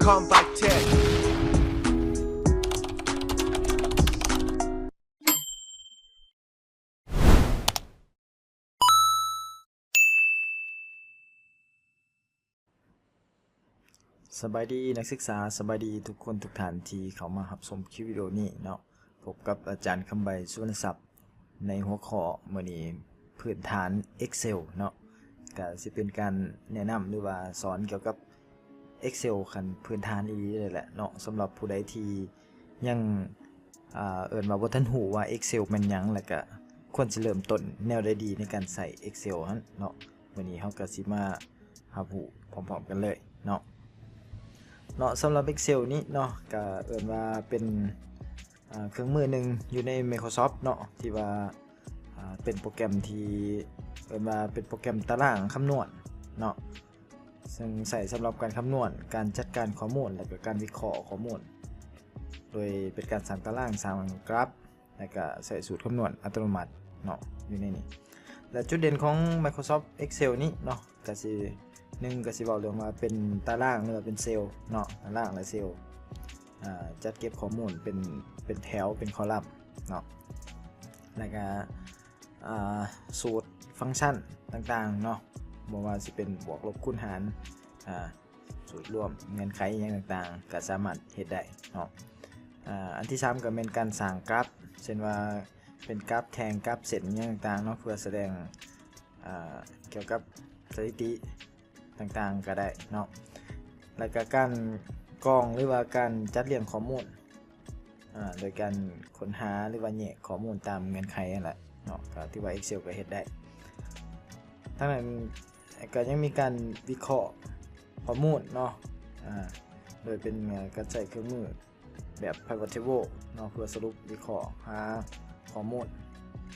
Bomb by Tech. ສະບາຍດີນັກສຶກສາ, ສະບາຍດີທຸກຄົນທຸກທ່ານທີ່ເຂົ້າມາຮັບຊົມຄລິບວິດີໂອນີ້ເນາະ. ພົບກັບອາຈານຄຳໃບ ສຸວັນນະສັບ ໃນຫົວຂໍ້ມື້ນີ້ ພື້ນຖານ Excel ເນາະ. ກະຊິເປັນການແນະນຳ ຫຼືວ່າສອນກ່ຽວກັບ Excel ຂັ້ນພື້ນຖານອີ່ຫຼີເລີຍແຫຼະເນາະ, ສຳລັບຜູ້ໃດທີ່ຍັງ ອ່າ ເອີ້ນວ່າບໍ່ທັນຮູ້ວ່າ Excel ແມ່ນຫຍັງ ແລ້ວກະຄວນຊິເລີ່ມຕົ້ນແນວໃດດີໃນການໃຊ້ Excel ຫັ້ນເນາະ. ມື້ນີ້ເຮົາກະຊິມາຮັບຮູ້ພ້ອມໆກັນເລີຍເນາະ. ເນາະ ສຳລັບ Excel ນີ້ເນາະ ກະເອີ້ນວ່າເປັນ ອ່າ ເຄື່ອງມືໜຶ່ງຢູ່ໃນ Microsoft ເນາະ ທີ່ວ່າ ອ່າ ເປັນໂປຣແກຣມທີ່ເອີ້ນວ່າເປັນໂປຣແກຣມຕາລາງຄຳນວນເນາະ, ເຊິ່ງໃຊ້ສຳລັບການຄຳນວນ, ການຈັດການຂໍ້ມູນ ແລະກະການວິເຄາະຂໍ້ມູນ ໂດຍເປັນການສ້າງຕາລາງ, ສ້າງກຣາຟ ແລະກະໃຊ້ສູດຄຳນວນອັດຕະໂນມັດເນາະ ຢູ່ໃນນີ້. ແລະຈຸດເດັ່ນຂອງ Microsoft Excel ນີ້ເນາະ ກະຊິ ໜຶ່ງ ກະຊິເວົ້າເລື່ອງວ່າເປັນຕາລາງ ຫຼືວ່າເປັນເຊວເນາະ, ຕາລາງ ແລະ ເຊວ ອ່າ ຈັດເກັບຂໍ້ມູນເປັນ ເປັນແຖວ ເປັນຄໍລັມເນາະ, ແລະກະ ອ່າ ສູດຟັງຊັນຕ່າງໆເນາະ, ບໍ່ວ່າຊິເປັນບວກ ລົບ ຄູນ ຫານ ອ່າ ສູດລວມ ເງື່ອນໄຂຫຍັງຕ່າງໆ ກະສາມາດເຮັດໄດ້ເນາະ. ອ່າ ອັນທີສາມ ກະແມ່ນການສ້າງກຣາຟ ເຊັ່ນວ່າເປັນກຣາຟແທ່ງ ກຣາຟເສັ້ນຫຍັງຕ່າງໆເນາະ ເພື່ອສະແດງ ອ່າ ກ່ຽວກັບສະຖິຕິຕ່າງໆກະໄດ້ເນາະ, ແລະກະການກອງ ຫຼືວ່າການຈັດລຽງຂໍ້ມູນ ອ່າ ໂດຍການຄົ້ນຫາ ຫຼືວ່າແຍກຂໍ້ມູນຕາມເງື່ອນໄຂຫັ້ນແຫຼະເນາະ, ກະຖືວ່າ Excel ກະເຮັດໄດ້. ທັງນັ້ນກະຍັງມີການວິເຄາະຂໍ້ມູນເນາະ ອ່າ ໂດຍເປັນ ເອີ ການໃຊ້ເຄື່ອງມືແບບ Pivot Table ເນາະ ເພື່ອສະຫຼຸບວິເຄາະຫາຂໍ້ມູນ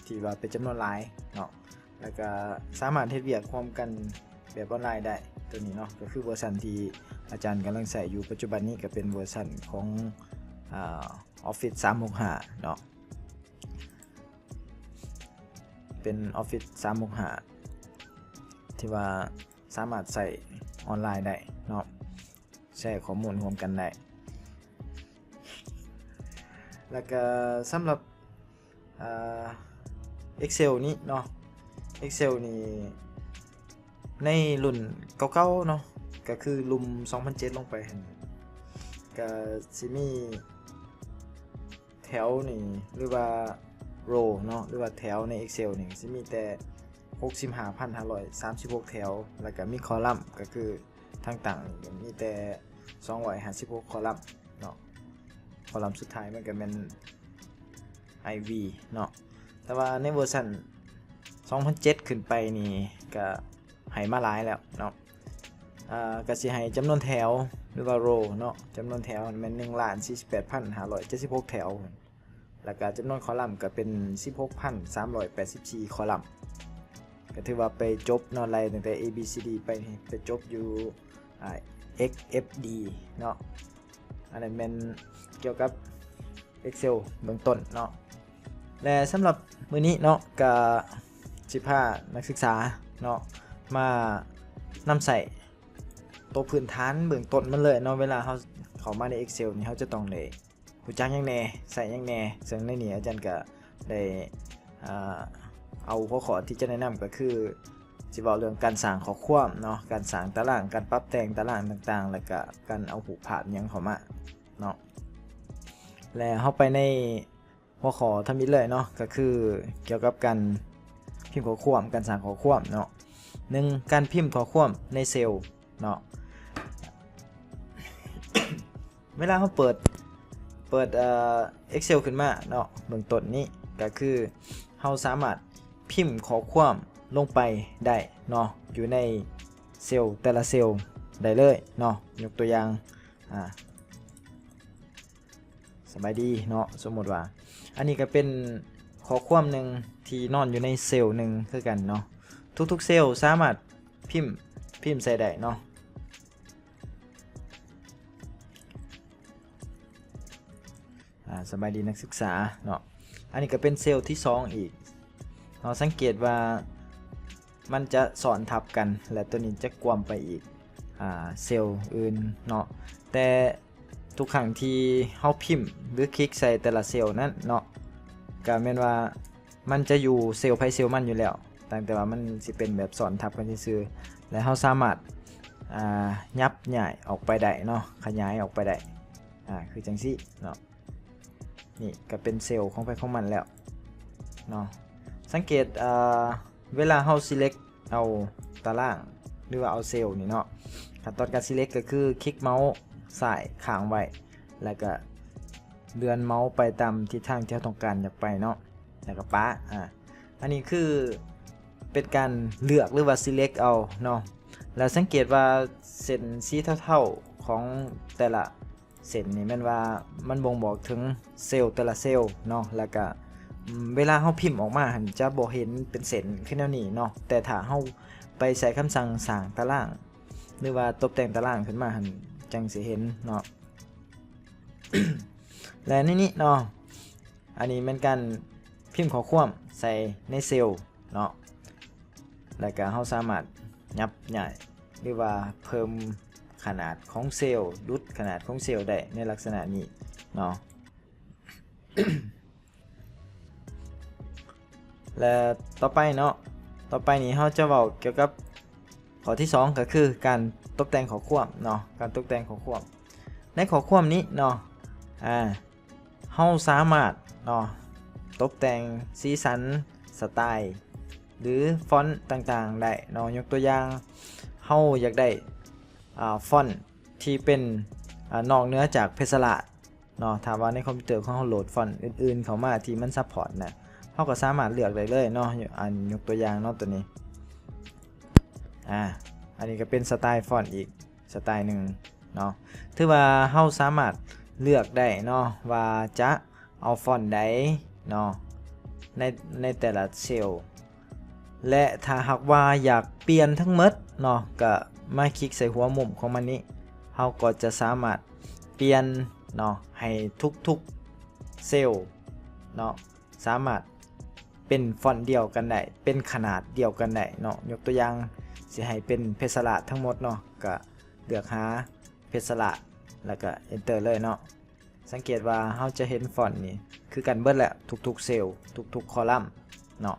ທີ່ວ່າເປັນຈຳນວນຫຼາຍເນາະ, ແລ້ວກະສາມາດເຮັດວຽກຮ່ວມກັນແບບອອນລາຍໄດ້. ໂຕນີ້ເນາະ ກະຄືເວີຊັນທີ່ອາຈານກຳລັງໃຊ້ຢູ່ປັດຈຸບັນນີ້ ກະເປັນເວີຊັນຂອງ ອ່າ Office ສາມຫົກຫ້າເນາະ, ເປັນ Office ສາມຫົກຫ້າ ທີ່ວ່າສາມາດໃຊ້ອອນລາຍໄດ້ເນາະ, ແຊຂໍ້ມູນຮ່ວມກັນໄດ້. ແລ້ວກະສຳລັບ ອ່າ Excel ນີ້ເນາະ, Excel ນີ້ໃນລຸ້ນເກົ່າໆເນາະ ກະຄືລຸ້ນສອງພັນເຈັດລົງໄປຫັ້ນ ກະຊິມີແຖວນີ້ ຫຼືວ່າ row ເນາະ ຫຼືວ່າແຖວໃນ Excel ນີ້ຊິມີແຕ່ ຫົກສິບຫ້າພັນຫ້າຮ້ອຍສາມສິບຫົກແຖວ, ແລ້ວກະມີຄໍລັມ ກະຄືທາງຕັ້ງນີ້ມີແຕ່ສອງຮ້ອຍຫ້າສິບຫົກຄໍລັມເນາະ, ຄໍລັມສຸດທ້າຍມັນກະແມ່ນ IV ເນາະ. ແຕ່ວ່າໃນເວີຊັນສອງພັນເຈັດຂຶ້ນໄປນີ້ກະໃຫ້ມາຫຼາຍແລ້ວເນາະ, ອ່າ ກະຊິໃຫ້ຈຳນວນແຖວ ຫຼືວ່າ row ເນາະ, ຈຳນວນແຖວແມ່ນໜຶ່ງລ້ານສີ່ສິບແປດພັນຫ້າຮ້ອຍເຈັດສິບຫົກແຖວ ແລ້ວກະຈຳນວນຄໍລັມກະເປັນສິບຫົກພັນສາມຮ້ອຍແປດສິບສີ່ຄໍລັມ, ກະຖືວ່າໄປຈົບເນາະ ໄລ່ຕັ້ງແຕ່ A B C D ໄປ ໄປຈົບຢູ່ ອ່າ XFD ເນາະ. ອັນນັ້ນແມ່ນກ່ຽວກັບ Excel ເບື້ອງຕົ້ນເນາະ. ແລະ ສຳລັບມື້ນີ້ເນາະ ກະຊິພານັກສຶກສາເນາະ ມານຳໃຊ້ໂຕພື້ນຖານເບື້ອງຕົ້ນມັນເລີຍເນາະ. ເວລາເຮົາເຂົ້າມາໃນ Excel ນີ້ ເຮົາຈະຕ້ອງໄດ້ ຮູ້ຈັກຫຍັງແດ່ ໃຊ້ຫຍັງແດ່, ເຊິ່ງໃນນີ້ອາຈານກະໄດ້ ອ່າ ເອົາຫົວຂໍ້ທີ່ຈະແນະນຳກະຄື ຊິເວົ້າເລື່ອງການສ້າງຂໍ້ຄວາມເນາະ, ການສ້າງຕາລາງ, ການປັບແຕ່ງຕາລາງຕ່າງໆ ແລ້ວກະການເອົາຮູບພາບຫຍັງເຂົ້າມາເນາະ. ແລະ ເຮົາໄປໃນ ຫົວຂໍ້ທຳອິດເລີຍເນາະ ກະຄືກ່ຽວກັບການພິມຂໍ້ຄວາມ, ການສ້າງຂໍ້ຄວາມເນາະ. ໜຶ່ງ ການພິມຂໍ້ຄວາມໃນເຊວເນາະ. ເວລາເຮົາເປີດ ເປີດ ເອີ Excel ຂຶ້ນມາເນາະ ເບື້ອງຕົ້ນນີ້ກະຄືເຮົາສາມາດພິມຂໍ້ຄວາມລົງໄປໄດ້ເນາະ ຢູ່ໃນເຊວແຕ່ລະເຊວໄດ້ເລີຍເນາະ. ຍົກຕົວຢ່າງ ອ່າ ສະບາຍດີເນາະ, ສົມມຸດວ່າ ອັນນີ້ກະເປັນຂໍ້ຄວາມໜຶ່ງທີ່ນອນຢູ່ໃນເຊວໜຶ່ງຄືກັນເນາະ. ທຸກໆເຊວສາມາດພິມ ພິມໃສ່ໄດ້ເນາະ. ອ່າ ສະບາຍດີນັກສຶກສາເນາະ. ອັນນີ້ກະເປັນເຊວທີສອງອີກ. ເຮົາສັງເກດວ່າ ມັນຈະຊ້ອນທັບກັນ ແລະ ໂຕນີ້ຈະກວມໄປອີກ ອ່າ ເຊວອື່ນເນາະ. ແຕ່ທຸກຄັ້ງທີ່ເຮົາພິມ ຫຼື ຄລິກໃສ່ແຕ່ລະເຊວນັ້ນເນາະ ກະແມ່ນວ່າມັນຈະຢູ່ເຊວໃຜເຊວມັນຢູ່ແລ້ວ, ຕ່າງແຕ່ວ່າມັນຊິເປັນແບບຊ້ອນທັບກັນຊື່ໆ ແລະ ເຮົາສາມາດ ອ່າ ຫຍັບຍ້າຍອອກໄປໄດ້ເນາະ, ຂະຫຍາຍອອກໄປໄດ້ ອ່າ ຄືຈັ່ງຊີ້ເນາະ. ນີ້ກະເປັນເຊວຂອງໃຜຂອງມັນແລ້ວເນາະ. ສັງເກດ ອ່າ ເວລາເຮົາ select ເອົາຕາລາງ ຫຼືວ່າເອົາເຊວນີ້ເນາະ, ຂັ້ນຕອນການ select ກໍຄືຄລິກເມົາສ໌ຊ້າຍຄ້າງໄວ້ ແລ້ວກໍເລື່ອນເມົາສ໌ໄປຕາມທິດທາງທີ່ເຮົາຕ້ອງການຢາກໄປເນາະ, ແລ້ວກໍປະ. ອາ ອັນນີ້ຄືເປັນການເລືອກ ຫຼືວ່າ select ເອົາເນາະ. ແລ້ວສັງເກດວ່າເສັ້ນສີເທົາໆຂອງແຕ່ລະ ເສັ້ນນີ້ແມ່ນວ່າມັນບົ່ງບອກເຖິງເຊວແຕ່ລະເຊວເນາະ, ແລ້ວກະ ອາ ເວລາເຮົາພິມອອກມາຫັ້ນຈະບໍ່ເຫັນເປັນເສັ້ນຄືແນວນີ້ເນາະ, ແຕ່ຖ້າເຮົາໄປໃສ່ຄຳສັ່ງສ້າງຕາລາງ ຫຼືວ່າຕົບແຕ່ງຕາລາງຂຶ້ນມາຫັ້ນ ຈັ່ງຊິເຫັນເນາະ. ແລະ ໃນນີ້ເນາະ ອັນນີ້ແມ່ນການພິມຂໍ້ຄວາມໃສ່ໃນເຊວເນາະ, ແລ້ວກະເຮົາສາມາດຫຍັບຍ້າຍ ຫຼືວ່າເພີ່ມຂະໜາດຂອງເຊວ, ຫຼຸດຂະໜາດຂອງເຊວໄດ້ໃນລັກສະນະນີ້ເນາະ. ແລະ ຕໍ່ໄປເນາະ, ຕໍ່ໄປນີ້ເຮົາຈະເວົ້າກ່ຽວກັບຂໍ້ທີສອງ ກໍຄືການຕົບແຕ່ງຂໍ້ຄວາມເນາະ, ການຕົບແຕ່ງຂໍ້ຄວາມ. ໃນຂໍ້ຄວາມນີ້ເນາະ ອາ ເຮົາສາມາດເນາະ ຕົບແຕ່ງສີສັນ, ສະໄຕລ໌ ຫຼື ຟອນຕ່າງໆໄດ້ເນາະ. ຍົກຕົວຢ່າງ ເຮົາຢາກໄດ້ ອາ ຟອນທີ່ເປັນ ອາ ນອກເໜືອຈາກເພັດສະລາດເນາະ, ຖ້າວ່າໃນຄອມພິວເຕີຂອງເຮົາໂຫຼດຟອນອື່ນໆເຂົ້າມາທີ່ມັນຊັບພອດນະ, ເຮົາກໍສາມາດເລືອກໄດ້ເລີຍເນາະ. ອັນ ຍົກຕົວຢ່າງເນາະ ຕົວນີ້ ອາ ອັນນີ້ກໍເປັນສະໄຕລ໌ຟອນອີກສະໄຕລ໌ໜຶ່ງເນາະ. ຖືວ່າເຮົາສາມາດເລືອກໄດ້ເນາະ ວ່າຈະເອົາຟອນໃດເນາະ ໃນ ໃນແຕ່ລະເຊວ. ແລະ ຖ້າຫາກວ່າຢາກປ່ຽນທັງໝົດເນາະ ກໍມາຄລິກໃສ່ຫົວມຸມຂອງມັນນີ້, ເຮົາກໍຈະສາມາດປ່ຽນເນາະ ໃຫ້ທຸກໆເຊວເນາະ ສາມາດເປັນຟອນດຽວກັນໄດ້, ເປັນຂະໜາດດຽວກັນໄດ້ເນາະ. ຍົກຕົວຢ່າງ ຊິໃຫ້ເປັນເພັດສະລາດທັງໝົດເນາະ, ກໍເລືອກຫາເພັດສະລາດ ແລ້ວກໍ Enter ເລີຍເນາະ. ສັງເກດວ່າເຮົາຈະເຫັນຟອນນີ້ຄືກັນເບິດແຫຼະ ທຸກໆເຊວ, ທຸກໆຄໍລັມເນາະ.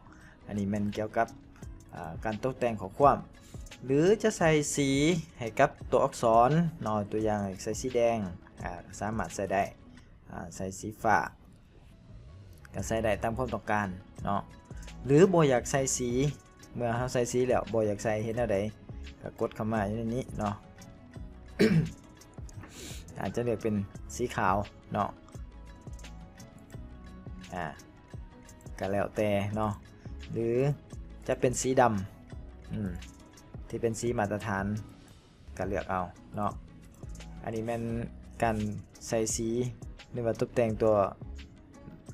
ອັນນີ້ແມ່ນກ່ຽວກັບ ອາ ການຕົກແຕ່ງຂໍ້ຄວາມ ຫຼືຈະໃສ່ສີໃຫ້ກັບຕົວອັກສອນເນາະ, ຕົວຢ່າງໃສ່ສີແດງ ອາ ສາມາດໃສ່ໄດ້, ອາ ໃສ່ສີຟ້າກໍໃສ່ໄດ້ຕາມຄວາມຕ້ອງການເນາະ ຫຼືບໍ່ຢາກໃສ່ສີ. ເມື່ອເຮົາໃສ່ສີແລ້ວ ບໍ່ຢາກໃສ່ເຮັດແນວໃດ ກໍກົດເຂົ້າມາຢູ່ໃນນີ້ເນາະ, ອາດຈະເລືອກເປັນສີຂາວເນາະ ອາ ກໍແລ້ວແຕ່ເນາະ ຫຼືຈະເປັນສີດຳ ອືມ ທີ່ເປັນສີມາດຕະຖານ ກໍເລືອກເອົາເນາະ. ອັນນີ້ແມ່ນການໃສ່ສີ ຫຼືວ່າຕົບແຕ່ງຕົວ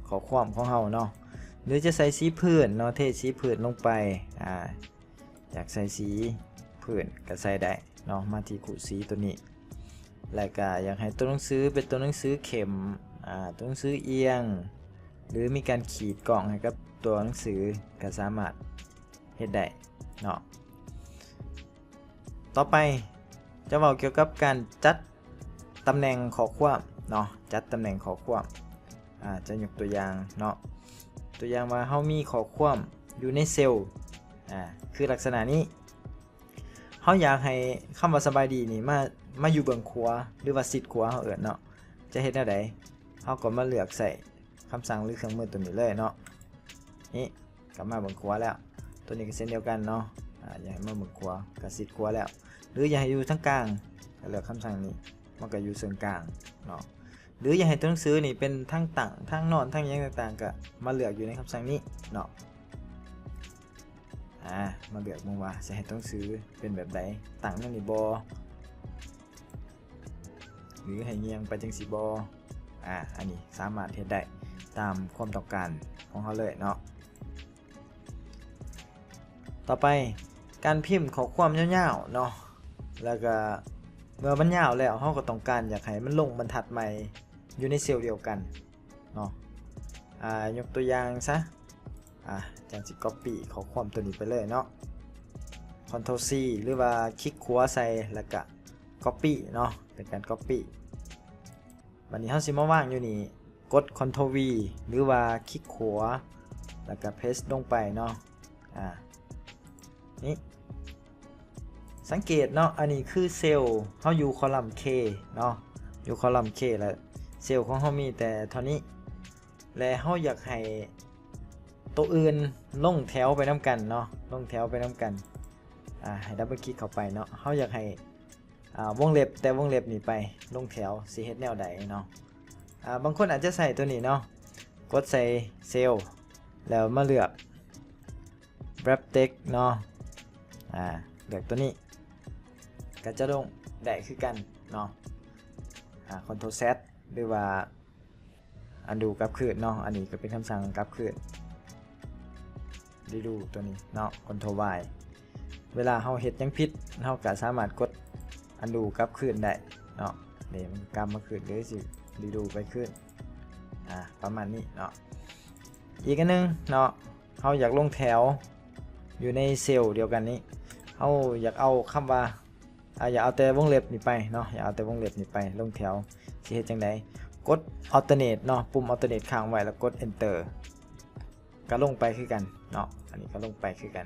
ຂໍ້ຄວາມຂອງເຮົາເນາະ ຫຼືຈະໃສ່ສີພື້ນເນາະ, ເທສີພື້ນລົງໄປ ອາ ຢາກໃສ່ສີພື້ນກໍໃສ່ໄດ້ເນາະ, ມາທີ່ຄຸສີຕົວນີ້ ແລ້ວກໍຢາກໃຫ້ຕົວໜັງສືເປັນຕົວໜັງສືເຂັ້ມ ອາ ຕົວໜັງສືອຽງ ຫຼືມີການຂີດກ້ອງໃຫ້ກັບຕົວໜັງສື ກໍສາມາດເຮັດໄດ້ເນາະ. ຕໍ່ໄປຈະເວົ້າກ່ຽວກັບການຈັດຕຳແໜ່ງຂໍ້ຄວາມເນາະ, ຈັດຕຳແໜ່ງຂໍ້ຄວາມ ອາ ຈະຍົກຕົວຢ່າງເນາະ, ຕົວຢ່າງວ່າເຮົາມີຂໍ້ຄວາມຢູ່ໃນເຊວ ອາ ຄືລັກສະນະນີ້, ເຮົາຢາກໃຫ້ຄຳວ່າສະບາຍດີນີ້ມາ ມາຢູ່ເບື້ອງຂວາ ຫຼືວ່າຊິດຂວາເຮົາເອີ້ນເນາະ, ຈະເຮັດແນວໃດ? ເຮົາກໍມາເລືອກໃຊ້ຄຳສັ່ງ ຫຼືເຄື່ອງມືຕົວນີ້ເລີຍເນາະ, ນີ້ ກັບມາເບື້ອງຂວາແລ້ວ. ຕົວນີ້ກໍເຊັ່ນດຽວກັນເນາະ, ອາ ຢາກໃຫ້ມາເບື້ອງຂວາກໍຊິດຂວາແລ້ວ, ຫຼືຢາກໃຫ້ຢູ່ທາງກາງກໍເລືອກຄຳສັ່ງນີ້, ມັນກໍຢູ່ເຊິ່ງກາງເນາະ, ຫຼືຢາກໃຫ້ຕົວໜັງສືນີ້ເປັນທັງຕັ້ງ ທັງນອນ ທັງຫຍັງຕ່າງໆ ກໍມາເລືອກຢູ່ໃນຄຳສັ່ງນີ້ເນາະ. ອາ ມາເລືອກເບິ່ງວ່າຊິໃຫ້ຕົວໜັງສືເປັນແບບໃດ, ຕັ້ງແນວນີ້ບໍ່ ຫຼືໃຫ້ງ່ຽງໄປຈັ່ງຊີ້ບໍ່? ອາ ອັນນີ້ສາມາດເຮັດໄດ້ຕາມຄວາມຕ້ອງການຂອງເຮົາເລີຍເນາະ. ຕໍ່ໄປ ການພິມຂໍ້ຄວາມຍາວໆເນາະ, ແລ້ວກະເມື່ອມັນຍາວແລ້ວ ເຮົາກໍຕ້ອງການຢາກໃຫ້ມັນລົງບັນທັດໃໝ່ຢູ່ໃນເຊວດຽວກັນເນາະ. ອາ ຍົກຕົວຢ່າງຊະ ອາ ຈັ່ງຊິ copy ຂໍ້ຄວາມຕົວນີ້ໄປເລີຍເນາະ, Ctrl C ຫຼືວ່າຄລິກຂວາໃສ່ ແລ້ວກະ copy ເນາະ ເປັນການ copy. ບັດນີ້ເຮົາຊິມາວາງຢູ່ນີ້ ກົດ Ctrl V ຫຼືວ່າຄລິກຂວາ ແລ້ວກໍ paste ລົງໄປເນາະ. ອາ ນີ້ ສັງເກດເນາະ ອັນນີ້ຄືເຊວ ເຮົາຢູ່ຄໍລັມ K ເນາະ ຢູ່ຄໍລັມ K ແລ້ວເຊວຂອງເຮົາມີແຕ່ເທົ່ານີ້ ແລະເຮົາຢາກໃຫ້ໂຕອື່ນລົງແຖວໄປນຳກັນເນາະ ລົງແຖວໄປນຳກັນ. ອາ ໃຫ້ດັບເບິນຄລິກເຂົ້າໄປເນາະ ເຮົາຢາກໃຫ້ ອາ ວົງເລັບແຕ່ວົງເລັບນີ້ໄປລົງແຖວ ຊິເຮັດແນວໃດເນາະ. ອາ ບາງຄົນອາດຈະໃຊ້ຕົວນີ້ເນາະ ກົດໃສ່ເຊວ ແລ້ວມາເລືອກ wrap text ເນາະ. ອາ ເລືອກຕົວນີ້ ກໍຈະລົງໄດ້ຄືກັນເນາະ. ອາ Ctrl Z ຫຼືວ່າ undo ກັບຄືນເນາະ ອັນນີ້ກໍເປັນຄຳສັ່ງກັບຄືນ redo ຕົວນີ້ເນາະ Ctrl Y. ເວລາເຮົາເຮັດຫຍັງຜິດ ເຮົາກໍສາມາດກົດ undo ກັບຄືນໄດ້ເນາະ. ນີ້ມັນກັບມາຄືນ ຫຼືຊິ redo ໄປຄືນ ອາ ປະມານນີ້ເນາະ. ອີກອັນໜຶ່ງເນາະ ເຮົາຢາກລົງແຖວຢູ່ໃນເຊວດຽວກັນນີ້ ເຮົາຢາກເອົາຄຳວ່າ ອາ ຢາກເອົາແຕ່ວົງເລັບນີ້ໄປເນາະ ຢາກເອົາແຕ່ວົງເລັບນີ້ໄປລົງແຖວ ຊິເຮັດຈັ່ງໃດ? ກົດ Alternate ເນາະ ປຸ່ມ Alternate ຄ້າງໄວ້ ແລ້ວກົດ Enter ກໍລົງໄປຄືກັນເນາະ. ອັນນີ້ກໍລົງໄປຄືກັນ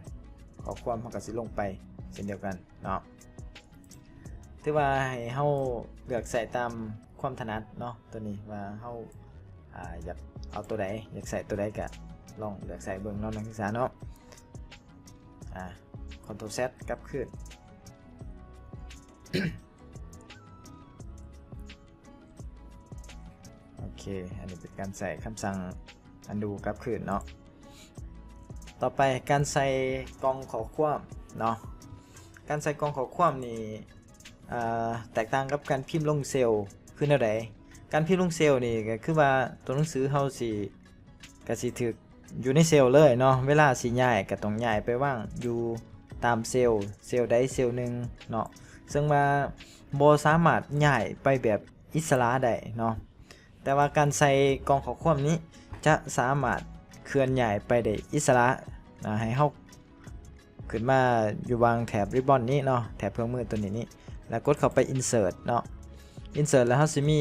ຂໍ້ຄວາມເຮົາກໍຊິລົງໄປເຊັ່ນດຽວກັນເນາະ. ຖືວ່າໃຫ້ເຮົາເລືອກໃຊ້ຕາມຄວາມຖະໜັດເນາະ ຕົວນີ້ວ່າເຮົາ ອາ ຢາກເອົາຕົວໃດ ຢາກໃຊ້ຕົວໃດ ກໍລອງເລືອກໃຊ້ເບິ່ງເນາະ ນັກສຶກສາເນາະ. ອາ Ctrl Z ກັບຄືນ. ໂອເຄ ອັນນີ້ເປັນການໃຊ້ຄຳສັ່ງ undo ກັບຄືນເນາະ. ຕໍ່ໄປການໃສ່ກ່ອງຂໍ້ຄວາມເນາະ ການໃສ່ກ່ອງຂໍ້ຄວາມນີ້ ອາ ແຕກຕ່າງກັບການພິມລົງເຊວຄືແນວໃດ? ການພິມລົງເຊວນີ້ກໍຄືວ່າຕົວໜັງສືເຮົາຊິ ກໍຊິຖືກຢູ່ໃນເຊວເລີຍເນາະ ເວລາຊິຍ້າຍກໍຕ້ອງຍ້າຍໄປວາງຢູ່ຕາມເຊວ ເຊວໃດເຊວໜຶ່ງເນາະ ເຊິ່ງວ່າບໍ່ສາມາດຍ້າຍໄປແບບອິດສະຫຼະໄດ້ເນາະ. ແຕ່ວ່າການໃສ່ກ່ອງຂໍ້ຄວາມນີ້ຈະສາມາດເຄື່ອນຍ້າຍໄປໄດ້ອິດສະຫຼະ. ອາ ໃຫ້ເຮົາຂຶ້ນມາຢູ່ຫວ່າງແຖບ ribbon ນີ້ເນາະ ແຖບເຄື່ອງມືຕົວນີ້ນີ້ ແລ້ວກົດເຂົ້າໄປ insert ເນາະ insert ແລ້ວເຮົາຊິມີ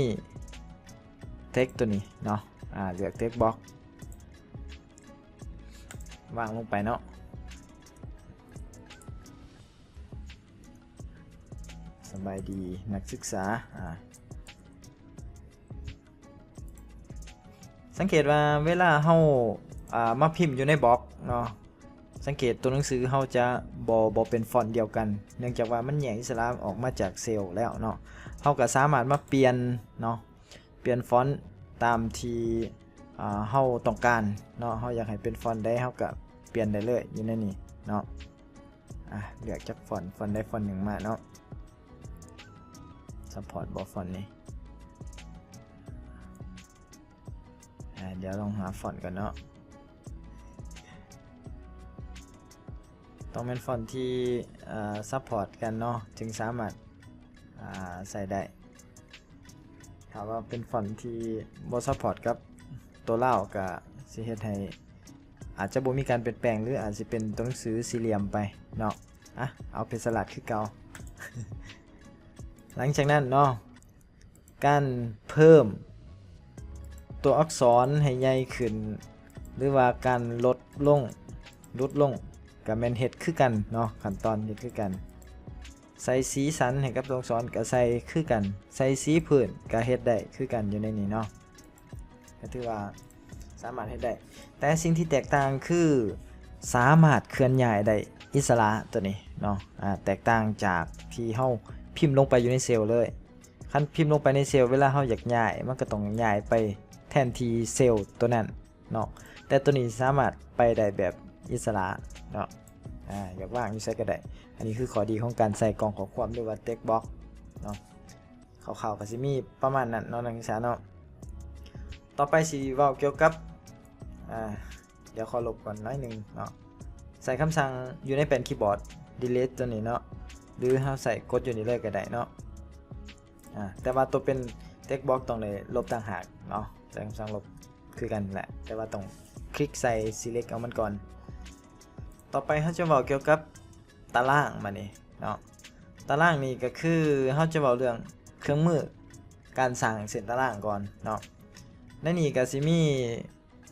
text ຕົວນີ້ເນາະ. ອາ ເລືອກ text box ວາງລົງໄປເນາະ. ສະບາຍດີນັກສຶກສາ. ອາ ສັງເກດວ່າເວລາເຮົາ ອາ ມາພິມຢູ່ໃນ box ເນາະ ສັງເກດຕົວໜັງສືເຮົາຈະບໍ່ ບໍ່ເປັນຟອນດຽວກັນ ເນື່ອງຈາກວ່າມັນແຍກອິດສະຫຼະອອກມາຈາກເຊວແລ້ວເນາະ. ເຮົາກໍສາມາດມາປ່ຽນເນາະ ປ່ຽນຟອນຕາມທີ່ ອາ ເຮົາຕ້ອງການເນາະ ເຮົາຢາກໃຫ້ເປັນຟອນໃດ ເຮົາກໍປ່ຽນໄດ້ເລີຍຢູ່ໃນນີ້ເນາະ. ອາ ເລືອກຈັກຟອນ ຟອນໃດຟອນໜຶ່ງມາເນາະ. ຊັບພອດບໍ່ຟອນນີ້? ອາ ດຽວລອງຫາຟອນກ່ອນເນາະ. ຕ້ອງແມ່ນຟອນທີ່ ອາ ຊັບພອດກັນເນາະ ຈຶ່ງສາມາດ ອາ ໃຊ້ໄດ້. ຖ້າວ່າເປັນຟອນທີ່ບໍ່ຊັບພອດກັບຕົວລາວ ກະຊິເຮັດໃຫ້ອາດຈະບໍ່ມີການປ່ຽນແປງ ຫຼືອາດຊິເປັນຕົວໜັງສືສີ່ຫຼ່ຽມໄປເນາະ. ອະ ເອົາເພັນສະລັດຄືເກົ່າ. ຫຼັງຈາກນັ້ນເນາະ ການເພີ່ມຕົວອັກສອນໃຫ້ໃຫຍ່ຂຶ້ນ ຫຼືວ່າການລົດລົງ ຫຼຸດລົງ ກະແມ່ນເຮັດຄືກັນເນາະ ຂັ້ນຕອນເຮັດຄືກັນ. ໃສ່ສີສັນໃຫ້ກັບຕົວອັກສອນກະໃສ່ຄືກັນ ໃສ່ສີພື້ນກະເຮັດໄດ້ຄືກັນຢູ່ໃນນີ້ເນາະ ກະຖືວ່າສາມາດເຮັດໄດ້. ແຕ່ສິ່ງທີ່ແຕກຕ່າງຄືສາມາດເຄື່ອນຍ້າຍໄດ້ອິດສະຫຼະຕົວນີ້ເນາະ. ອາ ແຕກຕ່າງຈາກທີ່ເຮົາພິມລົງໄປຢູ່ໃນເຊວເລີຍ. ຄັນພິມລົງໄປໃນເຊວ ເວລາເຮົາຢາກຍ້າຍ ມັນກະຕ້ອງຍ້າຍໄປແທນທີ່ເຊວຕົວນັ້ນເນາະ ແຕ່ຕົວນີ້ສາມາດໄປໄດ້ແບບອິດສະຫຼະເນາະ. ອາ ຢາກວາງຢູ່ໃສກະໄດ້. ອັນນີ້ຄືຂໍ້ດີຂອງການໃສ່ກ່ອງຂໍ້ຄວາມ ຫຼືວ່າ text box ເນາະ. ຄ່າວໆກະຊິມີປະມານນັ້ນເນາະ ນັກສຶກສາເນາະ. ຕໍ່ໄປຊິເວົ້າກ່ຽວກັບ ອາ ດຽວຂໍລົບກ່ອນໜ້ອຍໜຶ່ງເນາະ. ໃສ່ຄຳສັ່ງຢູ່ໃນແປ້ນຄີບອດ delete ຕົວນີ້ເນາະ ຫຼືເຮົາໃສ່ກົດຢູ່ນີ້ເລີຍກະໄດ້ເນາະ. ອາ ແຕ່ວ່າຕົວເປັນ text box ຕ້ອງໄດ້ລົບຕ່າງຫາກເນາະ ໃສ່ຄຳສັ່ງລົບຄືກັນແຫຼະ ແຕ່ວ່າຕ້ອງຄລິກໃສ່ select ເອົາມັນກ່ອນ. ຕໍ່ໄປເຮົາຈະເວົ້າກ່ຽວກັບຕາລາງບາດນີ້ເນາະ. ຕາລາງນີ້ກໍຄືເຮົາຈະເວົ້າເລື່ອງເຄື່ອງມືການສ້າງເສັ້ນຕາລາງກ່ອນເນາະ. ໃນນີ້ກໍຊິມີ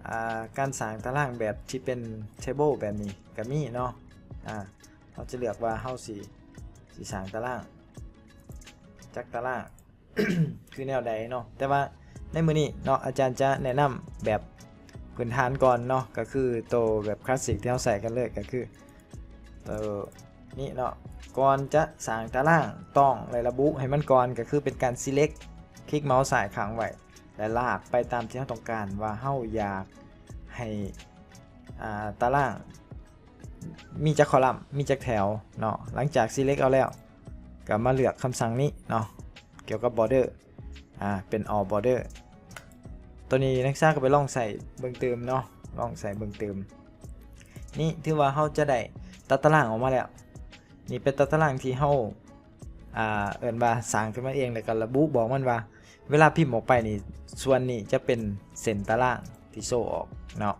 ອ່າ ການສ້າງຕາລາງແບບທີ່ເປັນ table ແບບນີ້ກໍມີເນາະ. ອ່າ ເຮົາຈະເລືອກວ່າເຮົາຊິ ຊິສ້າງຕາລາງຈັກຕາລາງ ຄືແນວໃດເນາະ. ແຕ່ວ່າໃນມື້ນີ້ເນາະ ອາຈານຈະແນະນຳແບບພື້ນຖານກ່ອນເນາະ ກໍຄືໂຕແບບ classic ທີ່ເຮົາໃຊ້ກັນເລີຍ ກໍຄືໂຕນີ້ເນາະ. ກ່ອນຈະສ້າງຕາລາງ ຕ້ອງໄດ້ລະບຸໃຫ້ມັນກ່ອນ ກໍຄືເປັນການ select ຄລິກເມົາສ໌ຊ້າຍຄ້າງໄວ້ ແລະ ລາກໄປຕາມທີ່ເຮົາຕ້ອງການວ່າເຮົາຢາກໃຫ້ ອ່າ ຕາລາງມີຈັກຄໍລັມ ມີຈັກແຖວເນາະ. ຫຼັງຈາກ select ເອົາແລ້ວ ກໍມາເລືອກຄຳສັ່ງນີ້ເນາະ ກ່ຽວກັບ border ອ່າ ເປັນ all border. ໂຕນີ້ນັກສຶກສາກໍໄປລອງໃຊ້ເບິ່ງຕື່ມເນາະ ລອງໃຊ້ເບິ່ງຕື່ມ. ນີ້ຖືວ່າເຮົາຈະໄດ້ຕາຕະລາງອອກມາແລ້ວ. ນີ້ເປັນຕາຕະລາງທີ່ເຮົາ ອ່າ ເອີ້ນວ່າສ້າງຂຶ້ນມາເອງ ແລ້ວກໍລະບຸບອກມັນວ່າ ເວລາພິມອອກໄປນີ້ ສ່ວນນີ້ຈະເປັນເສັ້ນຕາລາງທີ່ໂຊອອກເນາະ.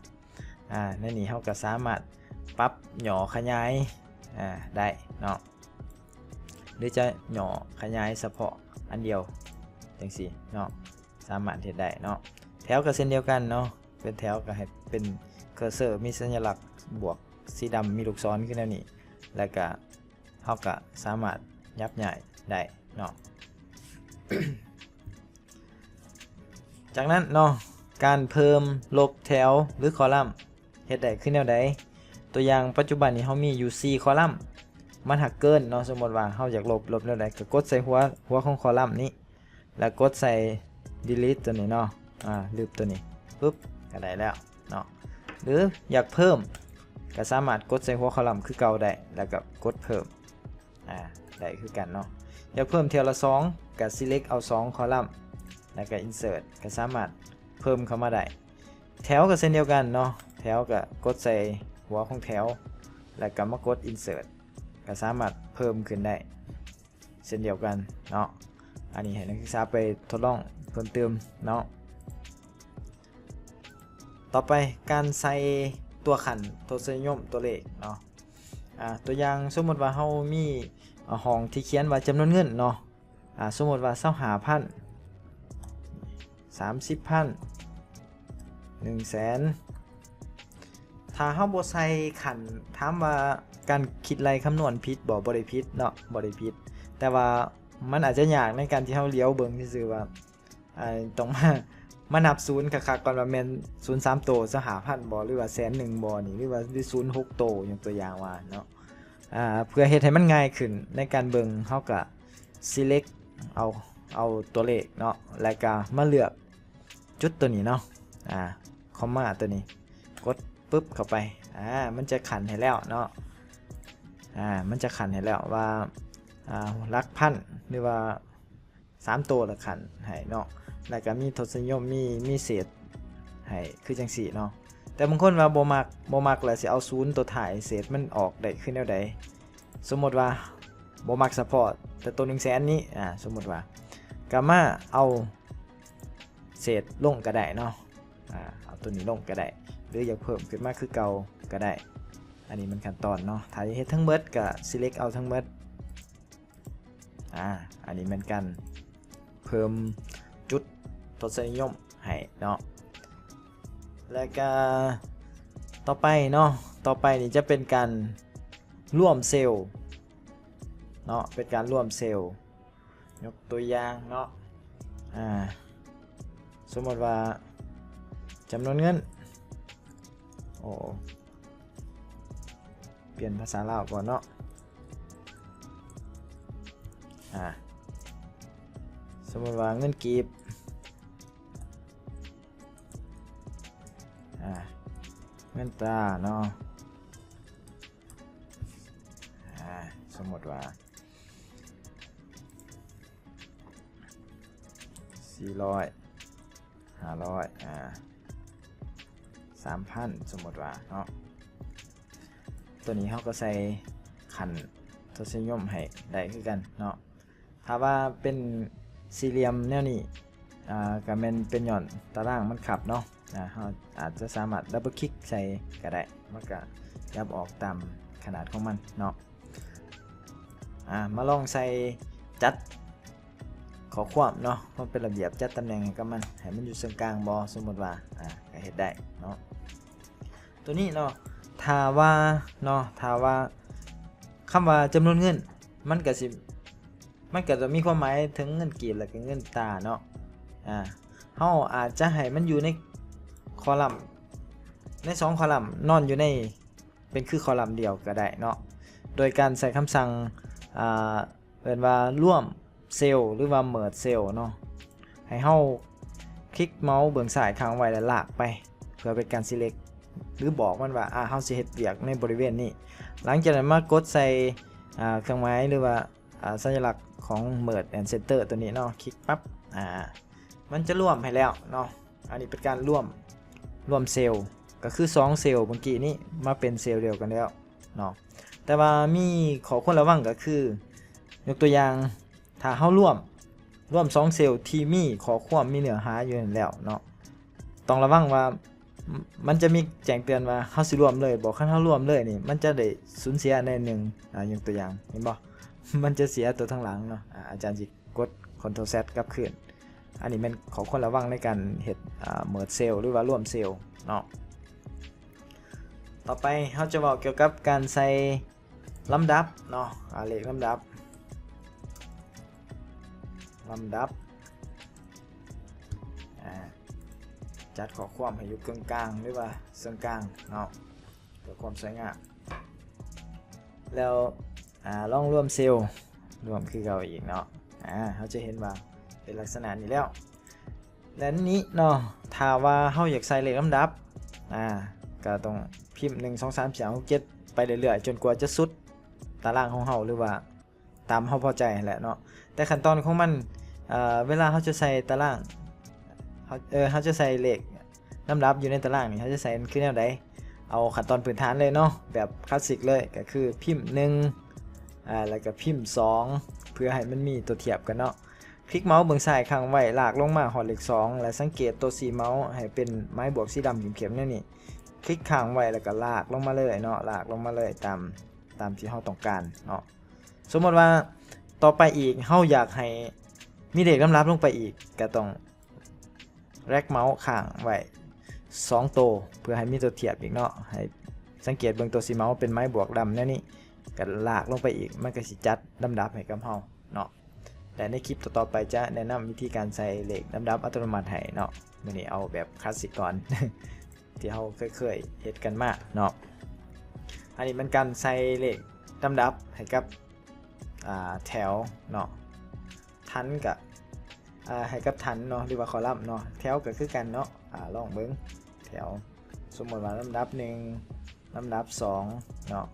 ອ່າ ໃນນີ້ເຮົາກໍສາມາດປັບຫຍໍ້ຂະຫຍາຍ ອ່າ ໄດ້ເນາະ ຫຼືຈະຫຍໍ້ຂະຫຍາຍສະເພາະອັນດຽວຈັ່ງຊີ້ເນາະ ສາມາດເຮັດໄດ້ເນາະ. ແຖວກໍເຊັ່ນດຽວກັນເນາະ ເປັນແຖວກໍໃຫ້ເປັນ cursor ມີສັນຍະລັກບວກສີດຳ ມີລູກສອນຄືແນວນີ້ ແລ້ວກໍ ເຮົາກະສາມາດຫຍັບຍ້າຍໄດ້ເນາະ. ຈາກນັ້ນເນາະ ການເພີ່ມລົບແຖວ ຫຼື ຄໍລັມ ເຮັດໄດ້ຄືແນວໃດ? ຕົວຢ່າງ ປັດຈຸບັນນີ້ເຮົາມີຢູ່ສີ່ຄໍລັມ ມັນຫາກເກີນເນາະ. ສົມມຸດວ່າເຮົາຢາກລົບ ລົບແນວໃດ? ກະກົດໃສ່ຫົວ ຫົວຂອງຄໍລັມນີ້ ແລ້ວກົດໃສ່ delete ຕົວນີ້ເນາະ ອ່າ ລຶບຕົວນີ້ປຶບ ກໍໄດ້ແລ້ວເນາະ. ຫຼືຢາກເພີ່ມ ກໍສາມາດກົດໃສ່ຫົວຄໍລັມຄືເກົ່າໄດ້ ແລ້ວກໍກົດເພີ່ມ ອ່າ ໄດ້ຄືກັນເນາະ. ຢາກເພີ່ມເທື່ອລະສອງ ກໍ select ເອົາສອງຄໍລັມ ແລ້ວກໍ insert ກໍສາມາດເພີ່ມເຂົ້າມາໄດ້. ແຖວກໍເຊັ່ນດຽວກັນເນາະ ແຖວກໍກົດໃສ່ຫົວຂອງແຖວ ແລ້ວກໍມາກົດ insert ກໍສາມາດເພີ່ມຂຶ້ນໄດ້ ເຊັ່ນດຽວກັນເນາະ. ອັນນີ້ໃຫ້ນັກສຶກສາໄປທົດລອງເພີ່ມຕື່ມເນາະ. ຕໍ່ໄປ ການໃສ່ຕົວຂັ້ນທົດສະນິຍົມຕົວເລກເນາະ. ອ່າ ຕົວຢ່າງ ສົມມຸດວ່າເຮົາມີ ອ່າ ຫ້ອງທີ່ຂຽນວ່າຈຳນວນເງິນເນາະ. ອ່າ ສົມມຸດວ່າ ຊາວຫ້າພັນ ສາມສິບພັນ ໜຶ່ງແສນ ຖ້າເຮົາບໍ່ໃສ່ຂັ້ນ ຖາມວ່າການຄິດໄລ່ຄຳນວນຜິດບໍ່? ບໍ່ໄດ້ຜິດເນາະ ບໍ່ໄດ້ຜິດ ແຕ່ວ່າມັນອາດຈະຍາກໃນການທີ່ເຮົາຫຼຽວເບິ່ງຊື່ໆວ່າ ອ່າ ຕ້ອງມາ ມານັບສູນຄັກໆກ່ອນວ່າແມ່ນສູນສາມໂຕ ຊາວຫ້າພັນບໍ່ ຫຼືວ່າແສນໜຶ່ງບໍ່ນີ້ ຫຼືວ່າ ຫຼືສູນຫົກໂຕ ຍົກຕົວຢ່າງວ່າເນາະ. ອ່າ ເພື່ອເຮັດໃຫ້ມັນງ່າຍຂຶ້ນໃນການເບິ່ງ ເຮົາກະ select ເອົາ ເອົາຕົວເລກເນາະ ແລ້ວກະມາເລືອກຈຸດຕົວນີ້ເນາະ ອ່າ ຄອມມາຕົວນີ້ ກົດປຶບເຂົ້າໄປ ອ່າ ມັນຈະຂັ້ນໃຫ້ແລ້ວເນາະ ອ່າ ມັນຈະຂັ້ນໃຫ້ແລ້ວວ່າ ອ່າ ຫຼັກພັນ ຫຼືວ່າ ສາມໂຕລະຂັ້ນໃຫ້ເນາະ ແລ້ວກະມີທົດສະນິຍົມ ມີ ມີເສດໃຫ້ ຄືຈັ່ງຊີ້ເນາະ. ແຕ່ບາງຄົນວ່າບໍ່ມັກ ບໍ່ມັກ ແລ້ວຊິເອົາສູນໂຕທ້າຍເສດມັນອອກໄດ້ຄືແນວໃດ? ສົມມຸດວ່າບໍ່ມັກສະເພາະແຕ່ໂຕໜຶ່ງແສນນີ້ ອ່າ ສົມມຸດວ່າ ກະມາເອົາເສດລົງກະໄດ້ເນາະ ອ່າ ເອົາໂຕນີ້ລົງກະໄດ້ ຫຼືຢາກເພີ່ມຂຶ້ນມາຄືເກົ່າກະໄດ້. ອັນນີ້ມັນຂັ້ນຕອນເນາະ ຖ້າຈະເຮັດທັງໝົດກະ select ເອົາທັງໝົດ. ອ່າ ອັນນີ້ແມ່ນການເພີ່ມຈຸດທົດສະນິຍົມໃຫ້ເນາະ ແລ້ວກະຕໍ່ໄປເນາະ ຕໍ່ໄປນີ້ຈະເປັນການລວມເຊວເນາະ ເປັນການລວມເຊວ ຍົກຕົວຢ່າງເນາະ ອ່າ ສົມມຸດວ່າຈຳນວນເງິນ ໂອ້ ປ່ຽນພາສາລາວກ່ອນເນາະ ອ່າ ສົມມຸດວ່າເງິນກີບ ອ່າ ເງິນຕາເນາະ ອ່າ ສົມມຸດວ່າສີ່ຮ້ອຍ ຫ້າຮ້ອຍ ອ່າ ສາມພັນ ສົມມຸດວ່າເນາະ ໂຕນີ້ເຮົາກໍໃສ່ຂັ້ນທົດສະນິຍົມໃຫ້ໄດ້ຄືກັນເນາະ. ຖ້າວ່າເປັນສີ່ຫຼ່ຽມແນວນີ້ ອ່າ ກໍແມ່ນເປັນຍ້ອນຕາລາງມັນຄັບເນາະ ອ່າ ເຮົາອາດຈະສາມາດ double click ໃສ່ກໍໄດ້ ມັນກໍຫຍັບອອກຕາມຂະໜາດຂອງມັນເນາະ. ອ່າ ມາລອງໃສ່ຈັດຂໍ້ຄວາມເນາະ ຄວາມເປັນລະບຽບ ຈັດຕຳແໜ່ງໃຫ້ກັບມັນ ໃຫ້ມັນຢູ່ເຊິ່ງກາງບໍ່ ສົມມຸດວ່າ ອ່າ ກໍເຮັດໄດ້ເນາະ. ຕົວນີ້ເນາະ ຖ້າວ່າເນາະ ຖ້າວ່າຄຳວ່າຈຳນວນເງິນ ມັນກໍຊິ ມັນກໍຈະມີຄວາມໝາຍເຖິງເງິນກີບ ແລ້ວກໍເງິນຕາເນາະ. ອ່າ ເຮົາອາດຈະໃຫ້ມັນຢູ່ໃນຄໍລັມ ໃນສອງຄໍລັມ ນອນຢູ່ໃນ ເປັນຄືຄໍລັມດຽວກໍໄດ້ເນາະ ໂດຍການໃຊ້ຄຳສັ່ງ ອ່າ ເອີ້ນວ່າລວມເຊວ ຫຼືວ່າ merge cell ເນາະ. ໃຫ້ເຮົາຄລິກເມົາສ໌ເບື້ອງຊ້າຍຄ້າງໄວ້ ແລ້ວລາກໄປ ເພື່ອເປັນການ select ຫຼືບອກມັນວ່າ ອ່າ ເຮົາຊິເຮັດວຽກໃນບໍລິເວນນີ້. ຫຼັງຈາກນັ້ນມາກົດໃສ່ ອ່າ ເຄື່ອງໝາຍ ຫຼືວ່າ ອ່າ ສັນຍະລັກຂອງ merge and center ຕົວນີ້ເນາະ ຄລິກປັບ ອ່າ ມັນຈະລວມໃຫ້ແລ້ວເນາະ. ອັນນີ້ເປັນການລວມ ລວມເຊວ ກໍຄືສອງເຊວເມື່ອກີ້ນີ້ມາເປັນເຊວດຽວກັນແລ້ວເນາະ. ແຕ່ວ່າມີຂໍ້ຄວນລະວັງກໍຄື ຍົກຕົວຢ່າງ ຖ້າເຮົາລວມ ລວມສອງເຊວທີ່ມີຂໍ້ຄວາມ ມີເນື້ອຫາຢູ່ຫັ້ນແລ້ວເນາະ ຕ້ອງລະວັງວ່າ ມັນຈະມີແຈ້ງເຕືອນວ່າເຮົາຊິລວມເລີຍບໍ່. ຄັນເຮົາລວມເລີຍນີ້ ມັນຈະໄດ້ສູນເສຍແນວໜຶ່ງ. ອ່າ ຍົກຕົວຢ່າງ ເຫັນບໍ່? ມັນຈະເສຍຕົວທາງຫຼັງເນາະ. ອາ ອາຈານຊິ ກົດ Ctrl Z ກັບຄືນ. ອັນນີ້ແມ່ນຂໍ້ຄວນລະວັງໃນການເຮັດ ອ່າ merge cell ຫຼືວ່າລວມເຊວເນາະ. ຕໍ່ໄປເຮົາຈະເວົ້າກ່ຽວກັບການໃສ່ລຳດັບເນາະ ອ່າ ເລກລຳດັບ ລຳດັບ ອ່າ ຈັດຂໍ້ຄວາມໃຫ້ຢູ່ເຄິ່ງກາງ ຫຼືວ່າເຊິ່ງກາງເນາະ ເພື່ອຄວາມສວຍງາມ. ແລ້ວ ອ່າ ລອງລວມເຊວ ລວມຄືເກົ່າອີກເນາະ. ອ່າ ເຮົາຈະເຫັນວ່າເປັນລັກສະນະນີ້ແລ້ວ. ແລະນີ້ເນາະ ຖ້າວ່າເຮົາຢາກໃສ່ເລກລຳດັບ ອ່າ ກໍຕ້ອງພິມ ໜຶ່ງ ສອງ ສາມ ສີ່ ຫ້າ ຫົກ ເຈັດ ໄປເລື້ອຍໆ ຈົນກວ່າຈະສຸດຕາລາງຂອງເຮົາ ຫຼືວ່າຕາມເຮົາພໍໃຈຫັ້ນແຫຼະເນາະ. ແຕ່ຂັ້ນຕອນຂອງມັນ ເອີ ເວລາເຮົາຈະໃສ່ຕາລາງ ເຮົາ ເອີ ເຮົາຈະໃສ່ເລກ ລຳດັບຢູ່ໃນຕາລາງນີ້ ເຮົາຈະໃສ່ຄືແນວໃດ? ເອົາຂັ້ນຕອນພື້ນຖານເລີຍເນາະ ແບບຄລາສສິກເລີຍ ກໍຄືພິມ ໜຶ່ງ ອ່າ ແລ້ວກໍພິມ ສອງ ເພື່ອໃຫ້ມັນມີຕົວທຽບກັນເນາະ. ຄລິກເມົາສ໌ເບື້ອງຊ້າຍຄ້າງໄວ້ ລາກລົງມາຮອດເລກ ສອງ ແລະ ສັງເກດໂຕຊີ້ເມົາສ໌ໃຫ້ເປັນໄມ້ບວກສີດຳເຂັ້ມໆແນວນີ້. ຄລິກຄ້າງໄວ້ ແລ້ວກໍລາກລົງມາເລີຍເນາະ ລາກລົງມາເລີຍຕາມ ຕາມທີ່ເຮົາຕ້ອງການເນາະ. ສົມມຸດວ່າຕໍ່ໄປອີກ ເຮົາຢາກໃຫ້ມີເລກລຳດັບລົງໄປອີກ ກໍຕ້ອງ drag ເມົາສ໌ຄ້າງໄວ້ສອງໂຕ ເພື່ອໃຫ້ມີຕົວທຽບອີກເນາະ. ໃຫ້ສັງເກດເບິ່ງໂຕຊີ້ເມົາສ໌ເປັນໄມ້ບວກດຳແນວນີ້ ກໍລາກລົງໄປອີກ ມັນກໍຊິຈັດລຳດັບໃຫ້ກັບເຮົາເນາະ. ແລະ ໃນຄລິບຕໍ່ໆໄປຈະແນະນຳວິທີການໃສ່ເລກລຳດັບອັດຕະໂນມັດໃຫ້ເນາະ. ມື້ນີ້ເອົາແບບຄລາສສິກກ່ອນ ທີ່ເຮົາເຄີຍໆເຮັດກັນມາເນາະ. ອັນນີ້ແມ່ນການໃສ່ເລກລຳດັບໃຫ້ກັບ ອ່າ ແຖວເນາະ. ຖັນກະ ອ່າ ໃຫ້ກັບຖັນເນາະ ຫຼືວ່າຄໍລັມເນາະ. ແຖວກະຄືກັນເນາະ. ອ່າ ລອງເບິ່ງ ແຖວ ສົມມຸດວ່າລຳດັບໜຶ່ງ ລຳດັບສອງເນາະ